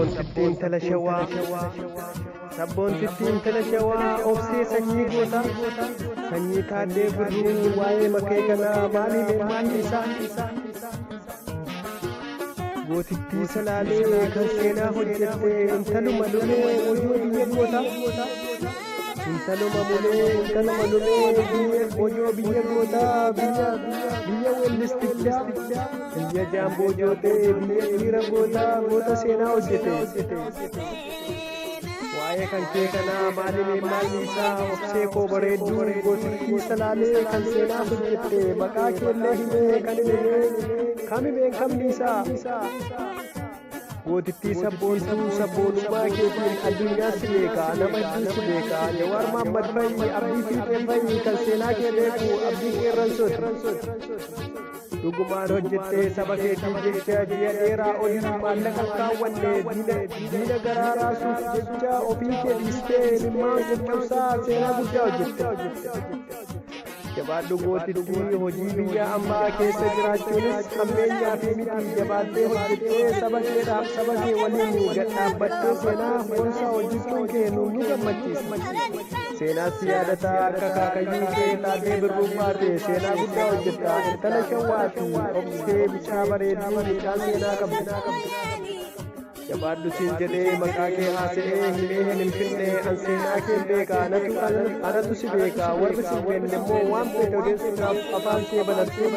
Sabboontittii intala Shawaa, Sabboontittii intala Shawaa, obsee sanyii goota, sanyii Taaddee Birruu, waa'ee makee kanaa maal hime maalli isaa? Gootittii Salaalee kan seenaa hojjette, intaluma lolee mojoo biyya goota. Intaluma mulee, intaluma lolee biyya mojoo biyya gootaa, biyya weellistichaa, biyya jaamboo jootee, biyya dhiira gootaa, goota seenaa hojjete. Waa'ee kan kee kanaa maal hime maalli isaa? Obsee koo bareedduu, gootittii Salaalee kan seenaa hojjette, maqaa keellee himee kan himee kam himeen kamni isaa? Gootittii sabboontuu, sabboonummaa keetiin addunyaa si beeka, nama hedduu si beeka. Jawaar Mahaammad fa'i, Abdii Fiixee fa'i kan seenaa kee beeku, Abdii Qeerransooti. Dhugumaan hojjettee saba keetiif jecha ji'a dheeraa olii maallaqa kaawwanne, diina garaa raasuuf jecha ofii kee dhiistee imimmaan caccabsaa seenaa guddaa hojjette. Jabaadhu gootittii, hojii biyya ammaa keessa jiraachuunis hammeenyaa fi miti. Jabaattee hojjettee saba keedhaaf, saba kee waliin gad dhaabbattee seenaa boonsaa hojjechuun kee nu gammachiisa. Seenaas si yaadataa akka kaakayyuu kee Taaddee Birruu baate seenaa guddaa hojjetta. Intala Shawwaati obsee, mucaa bareedduu, mucaa seenaa qabdu. Jabaadhu siin jedhee maqaa kee haasa'ee himee hin finne. An seenaa kee beeka, anatu si beeka. Warri si beekne immoo waan feete odeessuudhaaf afaan kee banattee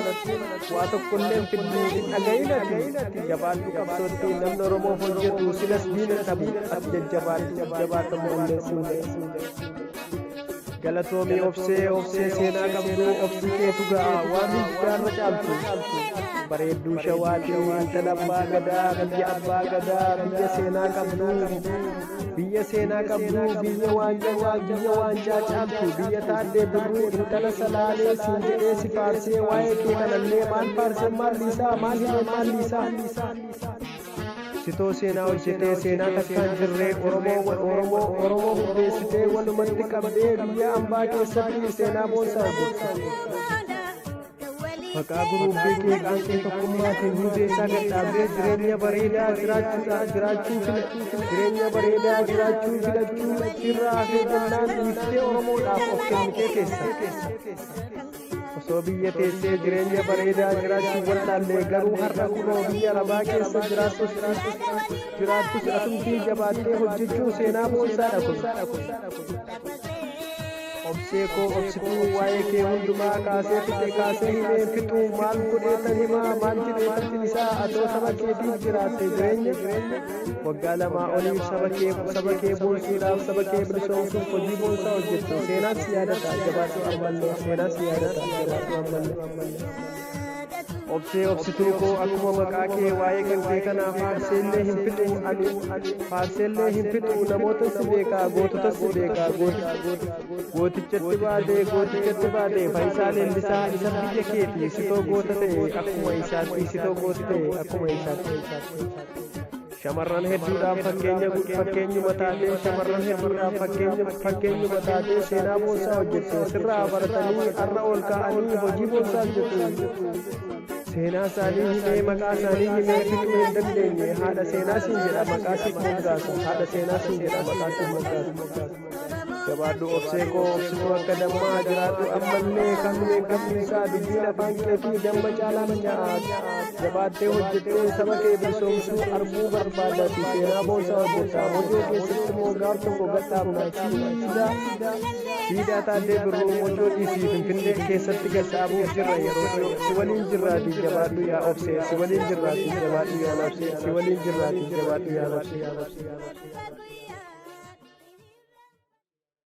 waa tokkollee hin fiddu, hin dhaga'in. Ati jabaadhu qabsootti. Namni Oromoof hojjetu silas diina dhabu. Ati jajjabaadhu, jabaadhu ammallee siin jedha. Galatoomii obsee, obsee seenaa qabdu, obsii keetu ga'a waan hundaarra caaltu. Bareedduu Shawaatii, intala abbaa gadaa, biyya abbaa gadaa, biyya seenaa qabdu, biyya seenaa qabdu, biyya waancaa, biyya waancaa caaltu, biyya Taaddee Birruu, intala Salaalee siin jedhee si faarsee, waa'ee kee kanallee maal faarsee maal dhiisaa, maal himee maal dhiisaa? Sitoo seenaa hojjetee seenaa takkaan jirree Oromoo Oromoo Oromoo hundeessitee walumatti qabdee biyya ambaa keessatti seenaa boonsaa hojjette. Maqaa guruubii kee Qaanqee Tokkummaatiin hundeessaa gadhaabdee jireenya bareedaa jiraachuudha jiraachuu jireenya bareedaa jiraachuu filachuu irraa hafee jennaan dhiiftee Oromoodhaaf of kennitee keessa. Osoo biyya teessee jireenya bareedaa jiraachuu wallaallee, garuu har'a kunoo biyya arabaa keessa jiraattus atumtii jabaattee hojjechuun seenaa boonsaadha kun. Obsee koo obsituu, waa'ee kee hundumaa kaasee fixe, kaasee himee fixuu, maal godheetan himaa, maal jedheetan dhiisaa? Atoo saba keetiif jiraatte jireenya waggaa 2 oliif saba kee boonsuudhaaf, saba kee bilisoomsuuf hojii boonsaa hojjette. Seenaas si yaadata, jabaadhu ammallee. Seenaas si yaadata, jabaadhu ammallee. Obsee obsituu koo, akkuma maqaa kee waa'ee kan kee kanaa faarseellee hin fixu, ani faarseellee hin fixu. Namoota si beekaa, gootota si beekaa, gootichatti baatee, gootichatti baatee Faayisaa Leellisaa isa biyya keeti. Sitoo goota ta'e akkuma isaatti, sitoo goota ta'e akkuma isaatti. Shamarran hedduudhaaf fakkeenya fakkeenyuma taatee, shamarran hedduudhaaf fakkeenyuma taatee seenaa boonsaa hojjette. Sirraa baratanii har'a ol ka'anii hojii boonsaa hojjetu. Seenaa isaanii himee, maqaa isaanii himee fixuu hin dandeenye. Haadha seenaa siin jedha, maqaa siif moggaasa. Haadha seenaa siin jedha, maqaa siif moggaasa. Jabaadhu obsee koo, obsituu akka dammaa, jiraadhu ammallee. Kan beekamni isaa dubbiin afaan keetii damma caalaa mi'aa'a. Jabaattee hojjettee saba kee bilisoomsuu arguu barbaadati, seenaa boonsaa hojjetta. Mojoo keessatti immoo gaaf tokko gadhaabna siidaa Taaddee Birruu. Mojoo dhiisii, Finfinnee keessatti gadhaabuuf jirra yeroo dhiyoo. Si waliin jirraati, jabaadhu yaa obsee. Si waliin jirraati, jabaadhu yaa obsee. Si waliin jirraati, jabaadhu yaa obsee.